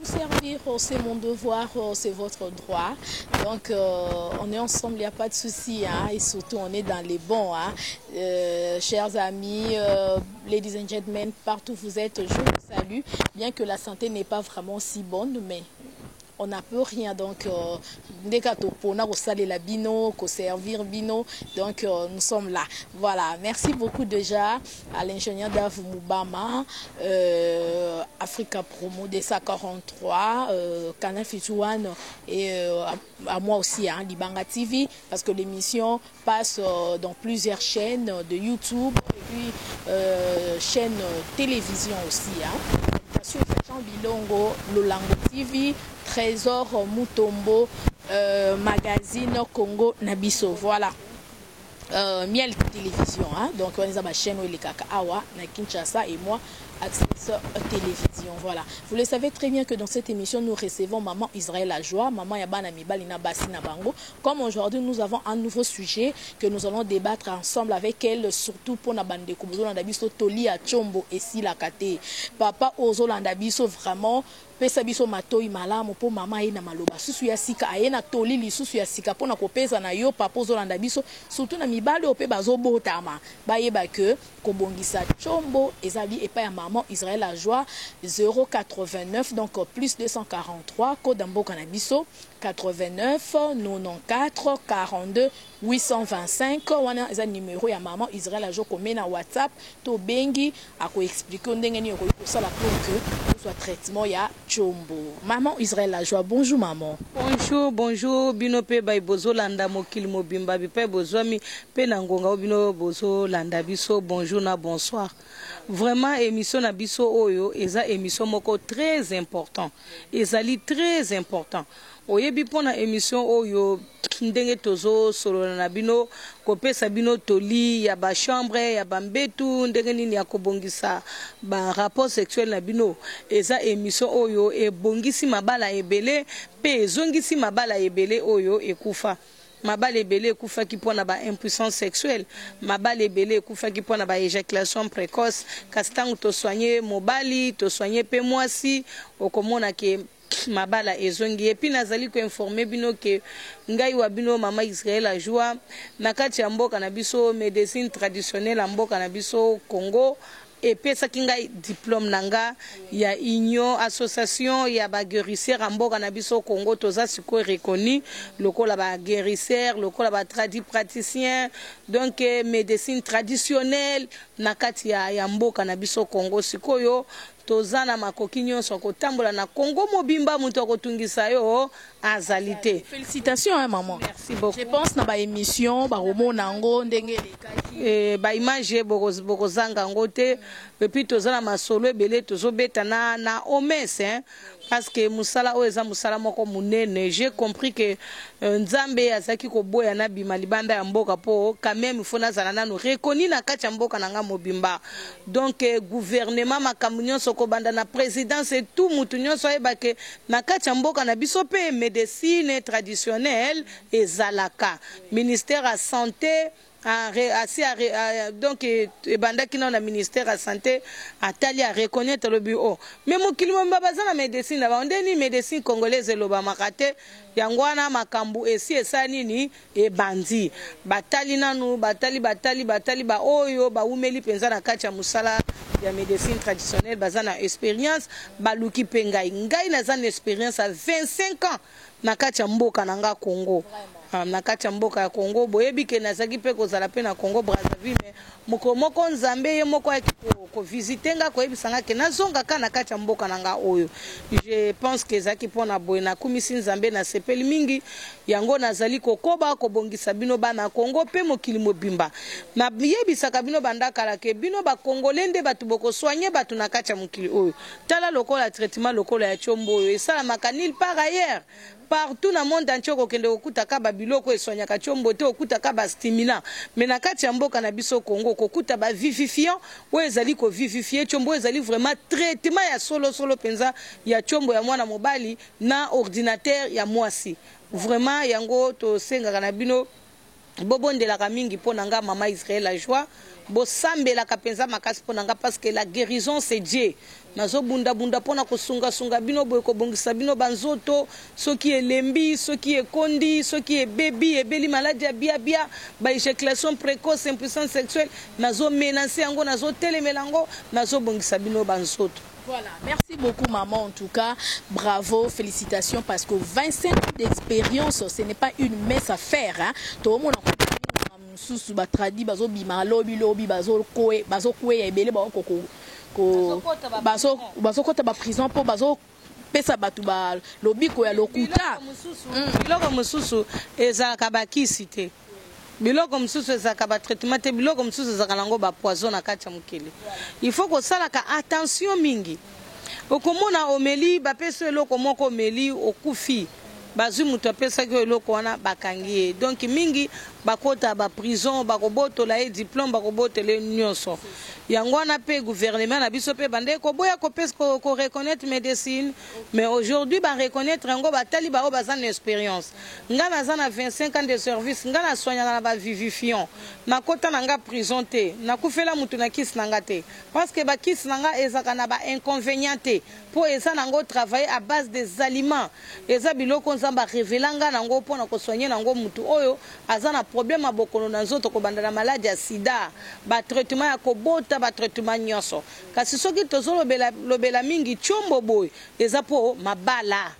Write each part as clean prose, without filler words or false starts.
Servir, c'est mon devoir, c'est votre droit. Donc, on est ensemble, il n'y a pas de souci. Hein, et surtout, on est dans les bons. Hein. Chers amis, ladies and gentlemen, partout où vous êtes, je vous salue. Bien que la santé n'est pas vraiment si bonne, mais on n'a peut rien. Donc, ndeka topona kosalela bino, servir bino. Donc, nous sommes là. Voilà. Merci beaucoup déjà à l'ingénieur Dave Moubama, Africa Promo DSA 43, Canal Fitouane et à moi aussi, hein, Libanga TV, parce que l'émission passe dans plusieurs chaînes de YouTube et puis chaîne télévision aussi. Hein. Jean Bilongo, Lolango TV, Trésor Mutombo, Magazine Congo Nabiso. Voilà. Miel Télévision. Hein? Donc, on a ma chaîne où Awa, na Kinshasa et moi, Access Télévision. Voilà. Vous le savez très bien que dans cette émission, nous recevons Maman Israël Lajoie, Maman ya bana mibali na basi na bango. Comme aujourd'hui, nous avons un nouveau sujet que nous allons débattre ensemble avec elle, surtout pour na bandeko bozolanda biso toli ya tshombo esilaka te. Papa ozolanda biso vraiment pesa biso matoi malamu mpo mama aye na maloba susu ya sika, aye na toli lisusu ya sika mpona kopesa na yo papa ozolanda biso, surtout na mibali oyo mpe bazobotama, bayeba ke kobongisa tshombo ezali epai ya Maman Israël Lajoie. 089, donc plus 243, code ya mboka na biso, 89 94 42 825. Wana eza numéro ya Maman Israël Lajoie. Kome na WhatsApp to bengi, akoexpliquer ndenge nini okoki kosala pour que ozwa traitement ya tshombo. Maman Israël Lajoie, bonjour maman. Bonjour, bonjour bino mpe bai bozolanda mokili mobimba, bipai bozwami mpe na ngonga oyo bino bozolanda biso, bonjour na bonsoir. Vraiment, émission na biso oyo eza émission moko très important, ezali très important. Oyebi, mpona émission oyo, ndenge tozosolola na bino, kopesa bino toli ya bachambre, ya bambetu, ndenge nini ya kobongisa barapport sexuel na bino, eza émission oyo ebongisi mabala ebele mpe ezongisi mabala ebele oyo ekufa. Mabala ebele ekufaki mpona baimpuissance sexuelle, mabala ebele ekufaki mpona baéjaculation précoce. Kasi ntango tosoigne mobali, tosoigne mpe mwasi, okomona ke mabala ezongi. Et puis nazali koinformer bino ke ngai wa bino Mama Israel Ajoie, na kati ya mboka na biso, médecine traditionnelle ya mboka na biso Congo epesaki ngai diplôme na nga ya union association ya baguérisseur ya mboka na biso Congo. Toza sikoyo reconnu lokola baguérisseur, lokola batradi praticien, donc médecine traditionnelle na kati ya mboka na biso Congo. Sikoyo toza na makoki nyonso ya kotambola na Congo mobimba, moto akotungisa yo azali te. Félicitations, hein, maman. Merci beaucoup. Je pense na baémission bakomona yango ndenge elekaki. Baimage bokozanga yango te. Et puis toza na masolo ebele tozobeta na OMS, hein, parce que mosala oyo eza mosala moko monene. J'ai compris que Nzambe azalaki koboya nabima libanda ya mboka mpo quand même faut nazala nano reconnu na kati ya mboka na nga mobimba. Donc gouvernement, makambo nyonso kobanda na présidence et tout, mutu nyonso ayeba ke na kati ya mboka na biso mpe médecine traditionnelle ezalaka. Ministère ya santé asi, donc ebandaki nano na ministère ya santé, atali, areconnaître, alobi: "O oh, mais mokili mobimba baza na médecine na bango, nde nini médecine congolaise elobamaka te?" Yango wana makambo esi esala nini, ebandi. Batali nanu, batali, batali, batali baoyo bawumeli mpenza na kati ya mosala ya médecine traditionnelle, baza na expérience. Baluki mpe ngai. Ngai naza na expérience ya 25 ans na kati ya mboka na nga Congo. Na kati ya mboka ya Congo, boyebi ke nazalaki mpe kozala mpe na Congo Brazzaville, mais mokolo moko Nzambe ye moko ayaki kovisiter nga, koyebisa nga ke nazonga ka na kati ya mboka na nga oyo. Je pense ke ezalaki mpona boye. Nakumisi Nzambe, nasepeli mingi. Yango nazali kokoba kobongisa bino bana Congo mpe mokili mobimba. Nayebisaka bino banda kala ke bino bakongole nde bato bokosoigne bato na kati ya mokili oyo. Tala lokola traitement lokola ya tshombo oyo esalamaka nulle part ailleurs. Partout na monde entier okokende kokutaka babiloko eswanyaka tshombo te, okutaka bastimulant, mais na kati ya mboka na biso Congo kokuta bavivifiant oyo ezali kovivifie tshombo, oyo ezali vraiment traitement ya solosolo mpenza ya tshombo ya mwana mobali na ordinateur ya mwasi. Vraiment, yango tosengaka na bino. Bobondelaka mingi mpo na nga, Mama Israël la joie. Bosambelaka mpenza makasi mpo na nga parce que la guérison, c'est Dieu. Nazobundabunda mpo na kosungasunga bino boye, kobongisa bino banzoto soki elembi, soki ekondi, soki ebebi, ebeli, maladi ya biabia, baéjaculation précoce, impuissance sexuelle. Nazomenacer yango, nazotelemela yango, nazobongisa bino banzoto. Voilà, merci beaucoup, maman, en tout cas, bravo, félicitations, parce que 25 ans d'expérience, ce n'est pas une mince affaire. Hein. Tout le monde mosusu batradi bazobima lobi lobi, bazokweya ebele, bazokota baprison mpo bazopesa bato balobiko ya lokuta. Biloko mosusu ezalaka bakisi te, biloko mosusu ezalaka batraitement te, biloko mosusu ezalaka nango bapoison na kati ya mokili. Il faut kosalaka attention mingi. Okomona omeli, bapesi eloko moko, omeli, okufi, bazwi moto apesaki oyo eloko wana, bakangi ye. Donc mingi bakota baprison, bakobotola ye diplôme, bakobotola ye nyonso. Yango wana mpe gouvernement na biso mpe bande koboya kopesa koreconnaître médecine, mais aujourd'hui bareconnaître yango. Batali baoyo baza na expérience. Nga naza na 25 ans de service, nga nasoignaka na bavivifiant, nakota na nga prison te, nakufela mutu na kisi na nga te, parce que bakisi na nga ezalaka na bainconvénient te, mpo eza nango travailler à base des aliments. Eza biloko Nzambe arévéler nga nango mpona kosoigner nango mutu oyo aza na problème ya bokono na nzoto, kobanda na maladi ya sida, batraitement ya kobota, batraitement nyonso. Kasi soki tozolobela mingi tiombo boye, eza mpo mabala,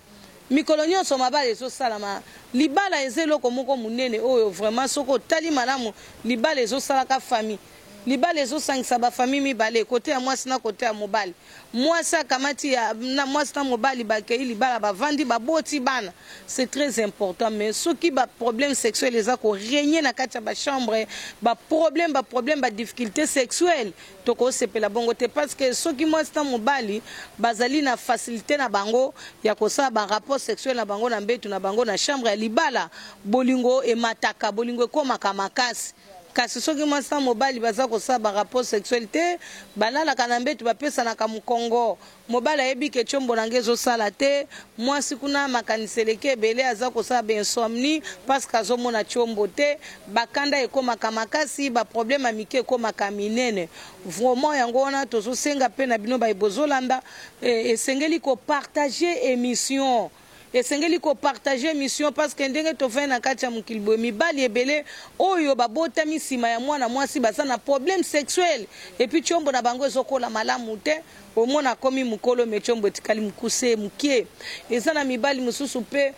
mikolo nyonso mabala ezosalama. Libala eza eloko moko monene oyo vraiment, soki otali malamu, libala ezosalaka famille, libala ezosangisa bafamille mibale, côté ya mwasi na côté ya mobali. Mwasi akamati ya, na mwasi na mobali bakei libala, bavandi, baboti bana, c'est très important. Mais soki baproblème sexuel eza korégner na kati ya bachambre, baproblème, badifficulté sexuelle, tokosepela bongo te, parce que soki mwasi na mobali bazali na facilité na bango ya kosala barapport sexuel na bango na mbetu na bango na chambre ya libala, bolingo emataka, bolingo ekomaka makasi. Kasi soki mwasi na mobali baza kosala barapport sexuel te, balalaka na mbetu, bapesanaka mokongo, mobali ayebi ke tiombo na nge ezosala te, mwasi kuna makanisi eleki ebele, aza kosala bainsomnie parce que azomona tiombo te, bakanda ekomaka makasi, baproblème ya mike ekomaka minene. Vraiment, yango wana tozosenga mpe na bino baye bozolanda, esengeli kopartager émission, esengeli kopartager émission, parce que ndenge tofai na kati ya mokili boye, mibali ebele oyo babotami nsima ya mwana mwasi baza na problème sexuel, et puis tiombo na bango ezokola malamu te. Omona akomi mokolo, mais tiombo etikali mokuse mokie. Eza na mibali mosusu mpe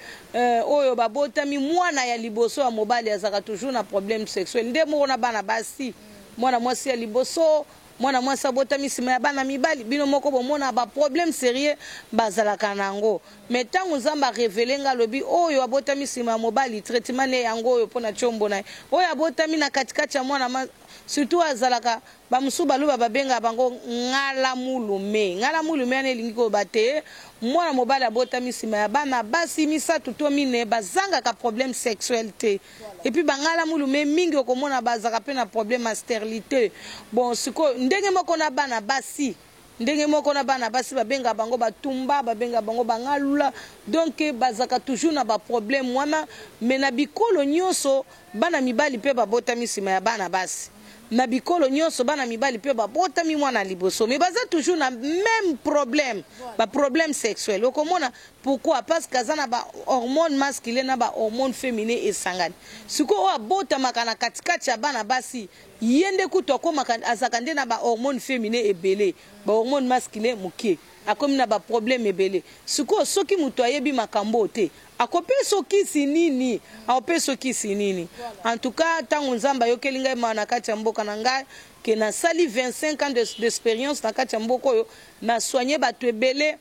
oyo babotami mwana ya liboso ya mobali azalaka toujours na problème sexuel. Nde moko na bana basi, mwana mwasi ya liboso, mwana mwasi abotami nsima ya bana mibali, bino moko bomona baproblème sérieux bazalaka na yango. Mais ntango Nzambe arévéler nga, alobi oyo abotami nsima ya mobali, traitement ne yango oyo mpona tiombo na ye. Oyo abotami na katikati ya mwana, surtout azalaka, bamosusu baloba babengaka bango ngala mulume. Ngala mulume wana elingi koloba te mwana mobali abotami nsima ya bana basi misato to mine bazangaka problème sexuel te. Et puis bangala mulume mingi okomona bazalaka mpe na problème ya stérilité. Bon, sikoyo ndenge moko na bana basi, ndenge moko na bana basi, babengaka bango batumba, babengaka bango bangalula. Donc bazalaka toujours na baproblème wana. Mais na bikolo nyonso, bana mibali mpe babotami nsima ya bana basi, na bikolo nyonso bana mibali mpe babotami mwana liboso, mais baza toujours na même problème, baproblème sexuel. Okomona pourquoi? Parce que aza na bahormone masculin na bahormone féminin esangani. Sikoyo oyo abotamaka na katikati ya bana basi, ye nde kutu akomaka, azalaka nde na bahormone féminin ebele, bahormone masculin moke, akomi na baproblème ebele. Sikoyo soki moto ayebi makambo te, akopesa okisi nini? Akopesa okisi nini? En tout cas, ntango Nzambe ayokeli ngai mawa na kati ya mboka na ngai, ke nasali 25 ans d'expérience na kati ya mboka oyo, nasoigner bato ebele,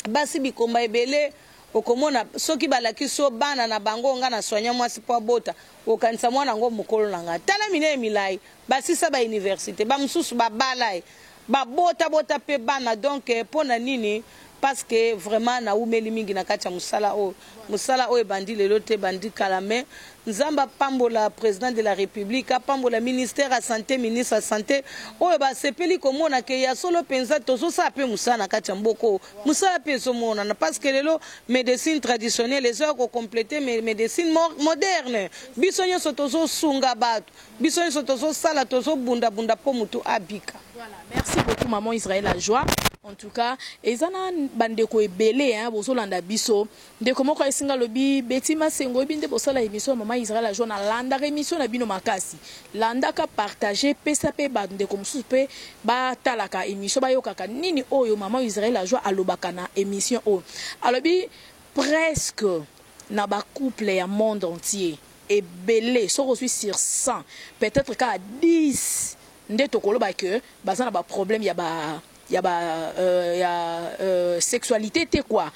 basi bikomba ebele. Okomona soki balakisi yo bana na bango, nga nasoigner mwasi mpo abota, okanisa mwana yango mokolo na ngai. Tala minene milai, basisa bauniversité, bamosusu babala ye, babotabota mpe bana. Donc mpo na nini? Parce que vraiment nawumeli mingi na kati ya mosala oyo. Mosala oyo ebandi lelo te, ebandi kala, mais Nzambe apambola president de la Republique, apambola ministère ya sante, ministre ya sante oyo basepeli komona ke ya solo penza tozosala pe mosala na kati ya mboka oyo. Mosala pe ezomonana parce que lelo medecine traditionnelle ezoya ko completer medecine moderne. Biso nionso tozosunga bato, biso nionso tozosala, tozobunda bunda po mutu abika. Voilà, merci beaucoup maman Israël la joie. En tout cas, eza na bandeko ebele hein, bozolanda biso. Ndeko moko ayesi nga alobi Betty Masengo oyebi nde bosala emission ya maman Israël la joie na landaka emission na bino makasi. Landaka, partager, pesa pe ba ndeko mosusu pe batalaka emission bayokaka nini oyo maman Israël la joie alobaka na emission oyo. Alobi presque na ba couple ya monde entier ebele soki ozui sur 100 peut-etre kaka 10 nde tokoloba que baza na ba problème ya ba ya ba euh, ya euh, sexualité te quoi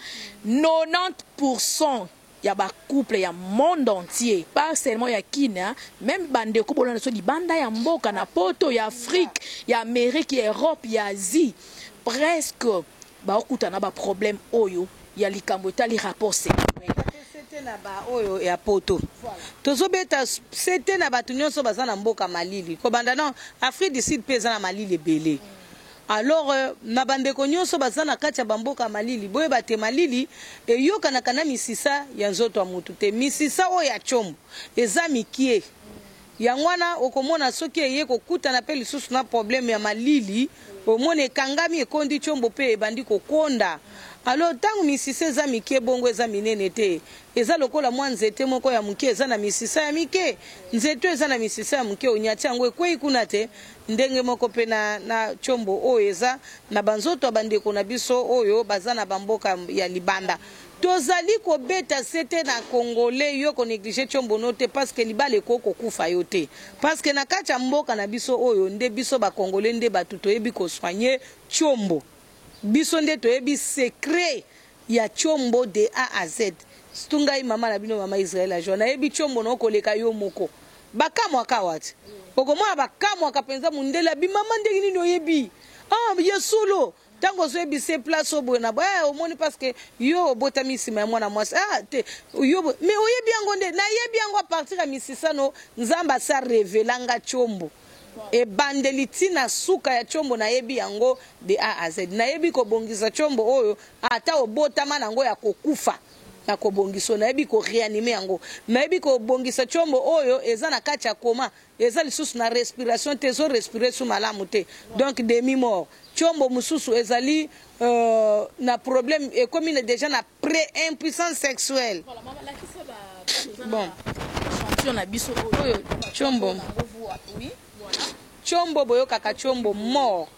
90% ya ba couple ya monde entier pas seulement ya Kin hein, même bandeko bolanda so libanda ya mboka na poto ya Afrique ya Amérique ya Europe ya Asie presque baokutana ba problème oyo ya likambo etali rapport sexuel. Sete na ba oyo ya poto tozobeta sete na bato nyonso baza na mboka malili kobanda na Afrique du Sud mpe eza na malili ebele alors euh, na bandeko nyonso baza na kati ya bamboka malili boyeba te malili eyokanaka na misisa ya nzoto ya motu te misisa oyo ya chombo eza mikie Yango wana okomona soki eye kokutana pe lisusu na problème ya malili, omona ekangami ekondi tshombo pe ebandi kokonda. Alors tango misisa eza mike bongo eza minene te, eza lokola mwa nzete moko ya muke eza na misisa ya mike. Nzete oyo eza na misisa ya muke onyati yango ekweyi kuna te? Ndenge moko pe na na tshombo oyo eza na ba nzoto ya ba ndeko na biso oyo baza na ba mboka ya libanda. Tozali kobeta sete na congolais yo ko negliger tshombo no te parce que libala ekoki kokufa yo te parce que na kati ya mboka na biso oyo nde biso ba congolais nde batu toyebi ko soigner tshombo biso nde toyebi secret ya tshombo de A à Z surtout ngai mama na bino mama Israël Ajoie nayebi tshombo na yo koleka yo moko bakamwaka awa te okomona bakamwaka penza mundele abi mama ndenge nini oyebi ah ya solo Tango ozo yebisa ye place oyo boye na boye eh, omoni parce que yo obotami sima ya mwana mwasi ah te yo boye mais oyebi yango nde nayebi yango a partir ya misisano Nzambe asi a revela nga tshombo ebandeli ti na suka ya tshombo nayebi yango de A à Z nayebi kobongisa tshombo oyo ata obotama na yango ya kokufa na kobongisa oyo nayebi ko reanimer yango nayebi kobongisa tshombo oyo eza na kati ya coma eza lisusu na respiration te ezo respirer su malamu te donc demi mort Tshombo mususu ezali euh, na problème ekomi na dejà na pré impuissance sexuelle. Voilà, mama lakisa ba bon champion na biso oyo tshombo. Oui, voilà. Tshombo boyokaka tshombo mort.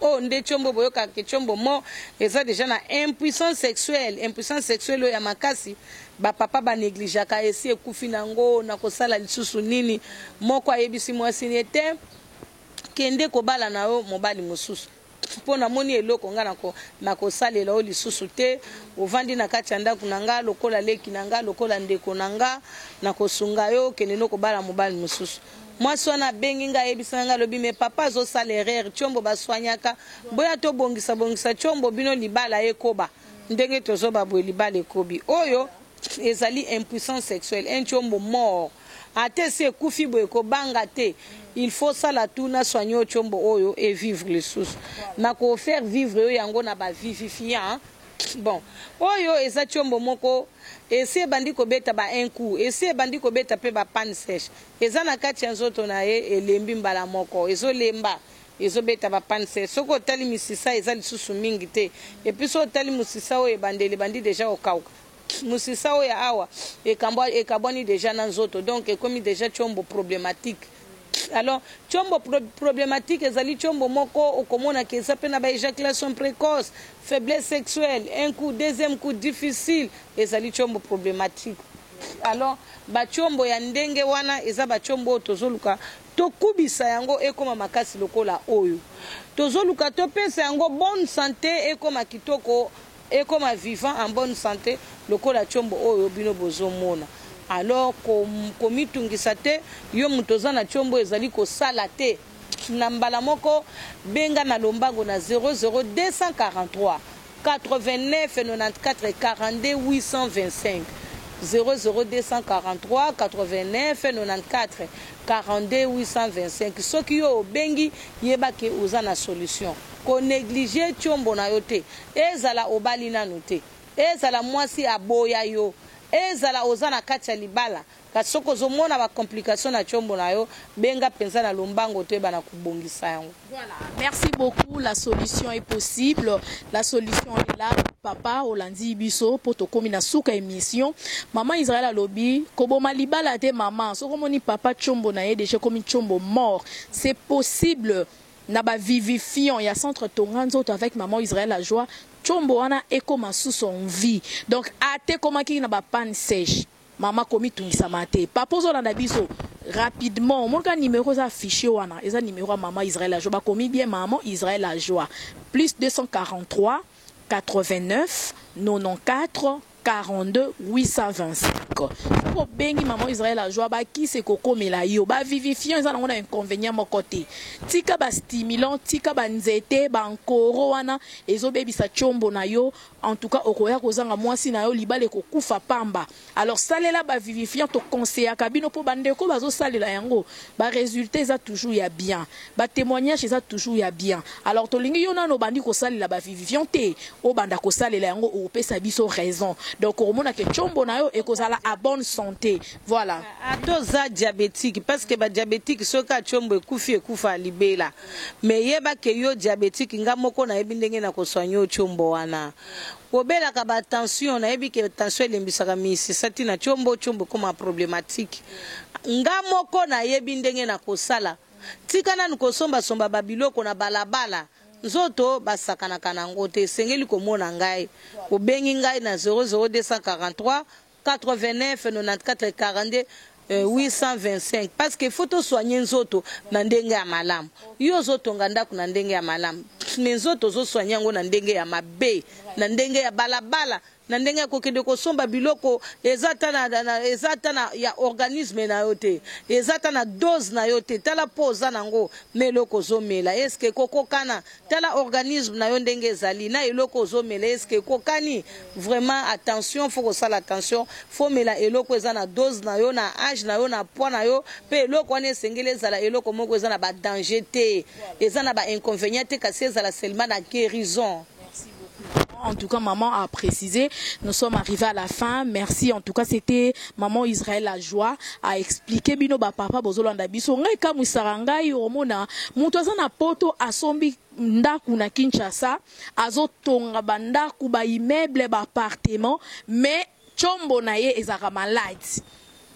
Oyo nde tshombo boyokaka ke tshombo mort eza dejà na impuissance sexuelle, impuissance sexuelle oyo ya makasi ba papa ba negligeaka esi ekufi nango na kosala lisusu nini? Moko ayebisi mwasi ne te Kende kobala na yo mobali mosusu, mpo namoni eloko ngai nakosalela yo lisusu te. Ovandi na kati ya ndako na ngai lokola leki na ngai, lokola ndeko na ngai, nakosunga yo, kende no kobala mobali mosusu. Mwasi wana abengi ngai, ayebisi ngai, alobi, mais papa azosala erreur, tshombo basoignaka, boya tobongisa bongisa tshombo, bino libala ekoba ndenge tozoba boye, libala ekobi. Oyo ezali impuissance sexuelle, un tshombo mort. Ata esi ekufi boye kobanga te il faut osala tout na soigner yo tshombo oyo e vivre lisusu nako faire vivre yo yango na ba vivifiant bon oyo eza tshombo moko esi ebandi kobeta ba un coup esi ebandi kobeta pe ba panne sèche eza na kati ya nzoto na ye elembi mbala moko ezo lemba ezo beta ba panne sèche soki otali misisa eza lisusu mingi te et puis soki otali musisa oyo ebandeli ebandi dejà kokauka Musisa oyo ya awa ekabwani dejà na nzoto donc ekomi dejà tshombo problematique. Alors tshombo problematique ezali tshombo moko okomona ke eza pe na ba ejaculation precoce, faiblesse sexuelle, un coup, deuxième coup difficile, ezali tshombo problematique. Alors ba tshombo ya ndenge wana eza ba tshombo oyo tozoluka tokubisa yango ekoma makasi lokola oyo. Tozoluka topesa yango bonne sante ekoma kitoko Ekoma vivant en bonne sante lokola tshombo oyo bino bozo mona. Alors ko komitungisa te yo mutu oza na tshombo ezali kosala te na mbala moko benga na lombango na 00243. 89 94 42 825 00243 89 94 42 825. Soki yo obengi, yeba ke oza na solution. Ko negliger tiombo na yo te, ezala obali nanu te, ezala mwasi aboya yo, ezala oza na kati ya libala, kasi soki ozo mona ba complications na tiombo na yo, benga penza na lombango toyeba na kobongisa yango. Voilà, merci beaucoup, la solution est possible, la solution est là. Papa olandi biso po tokomi na suka émission. Maman Israël alobi koboma libala te maman, soki omoni papa tshombo na ye déjà komi tshombo mort, c'est possible na ba vivifiant ya centre Tonga Nzoto avec maman Israël la joie, tshombo wana ekoma sous en vie. Donc ate komaki na ba panne sèche. Mama komitungisama te papa ozolanda biso rapidement omoni kaka numero eza affiche wana eza numero ya mama Israël la joie bakomi bien maman Israël la joie plus 243 89 94 42 825 soki obengi maman Israël la joie bakisi ekokomela yo ba vivifiant eza nango na inconvénient moko te tika ba stimulant tika ba nzete ba nkoro wana ezobebisa tshombo na yo. En tout cas okoya kozanga mwasi na yo libala ekokufa pamba alors salela ba vivifiant to conseillaka bino po ba ndeko bazo salela yango ba resultat eza toujours ya bien ba temoignage eza toujours ya bien alors tolingi yo nanu obandi kosalela ba vivifiant te obanda kosalela yango okopesa biso raison donc okomona ke tshombo na yo ekozala à bonne sante voilà. Ata oza diabetique parce que ba diabetique soki kaka tshombo ekufi ekufa libela Mais yeba ke yo diabetique nga moko nayebi ndenge na ko soigner yo tshombo wana. Obelaka ba tension nayebi ke tension elembisaka misisa ti na tshombo, tshombo ekoma problematique. Nga moko nayebi ndenge na kosala. Tika nanu kosomba somba ba biloko na balabala. Nzoto basakanaka na ngo te. Esengeli komona ngai. Obengi ngai na 00243 89 94 42 825 parce que faut to soigner nzoto na ndenge ya malamu. Yo ozo tonga ndaku na ndenge ya malamu mais nzoto ozo soigner yango na ndenge ya mabe, na ndenge ya balabala, na ndenge ya kokende kosomba biloko eza ata na eza ata na ya organisme na yo te, eza ata na dose na yo te. Tala po oza nango na eloko ozo mela est ce que ekokokana? Tala organisme na yo ndenge ezali na eloko ozo mela est ce que ekokani? Vraiment attention faut kosala attention faut mela eloko eza na dose na yo na age na yo na poids na yo pe eloko wana esengeli ezala eloko moko eza na ba danger te eza na ba inconvenient te kasi ezala seulement na guerison. Merci beaucoup maman. En tout cas maman a précisé, nous sommes arrivés à la fin. Merci en tout cas c'était maman Israël la joie a expliqué bino ba papa bozolanda biso. Ngai kamwisaka ngai omona mutu aza na poto asombi ndaku na Kinshasa azotonga ba ndaku ba immeuble ba appartement mais tshombo na ye ezalaka malade.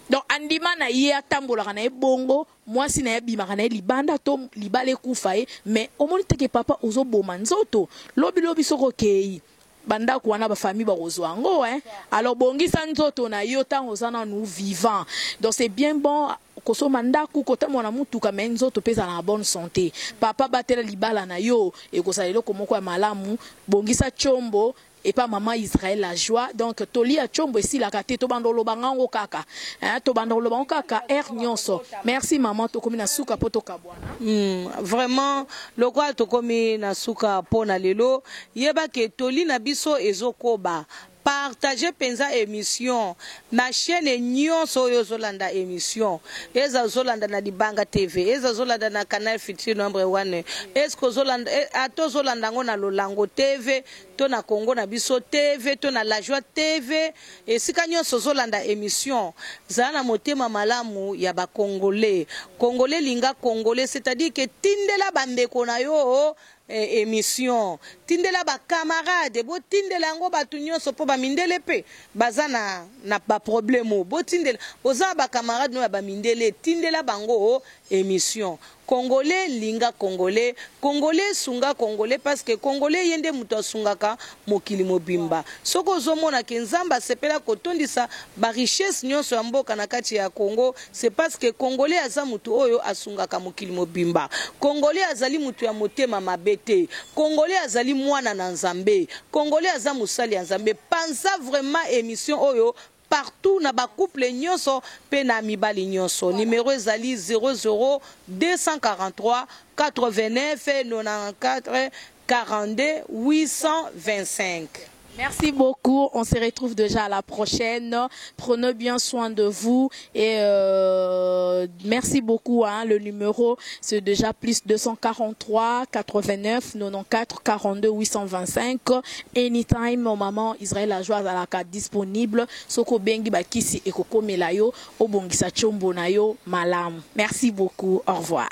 Donc andima na ye atambolaka na ye bongo Mwasi naye abimaka naye libanda to libala ekufa ye mais omoni te ke papa ozo boma nzoto lobi lobi soki okeyi ba ndaku wana ba famille bakozua yango hein alors bongisa nzoto na yo tango oza nanu vivant donc c'est bien bon kosomba ndaku kotambola na mutuka mais nzoto pe ezala na bonne sante papa batela libala na yo ekozala eloko moko ya malamu bongisa tshombo Epa maman Israël la joie donc toli ya tshombo esilaka te tobanda oloba ngango kaka hein tobanda koloba ngo kaka heure nionso merci maman tokomi na suka po tokabuana. Hum vraiment lokola tokomi na suka po na lelo yeba ke toli na biso ezo koba partager penza emission na chaine nionso oyo ozo landa emission eza ozo landa na libanga TV eza ozo landa na canal futur nombre one est ce que ozo landa ata ozo landa yango na lolango TV to na Congo na biso TV to na la joie TV esika nionso ozo landa emission zala na motema malamu ya ba congolais congolais linga congolais c'est à dire que tindela ba ndeko na yo emission tindela ba camarade bo tindela yango batu nionso po ba mindele pe baza na na ba problème oyo bo tindela oza na ba camarade no ya ba mindele tindela bango emission Congolais linga congolais, congolais sunga congolais parce que congolais ye nde mutu asungaka mokili mobimba. Soki ozo mona ke Nzambe asepela kotondisa ba richesses nionso ya mboka na kati ya Congo c'est parce que congolais aza mutu oyo asungaka mokili mobimba. Congolais azali mutu ya motema mabe te. Congolais azali mwana na Nzambe. Congolais aza mosali ya Nzambe. Panza vraiment emission oyo partout na ba couple nioso pe na mibali nioso numero ezali 00243 89 94 42 825. Merci beaucoup. On se retrouve déjà à la prochaine. Prenez bien soin de vous. Et merci beaucoup. Hein. Le numéro, c'est déjà plus 243 89 94 42 825. Anytime, maman Israël la joie azalaka disponible. Soki obengi bakisi ekokomela yo, obongisa tshombo na yo malamu. Merci beaucoup. Au revoir.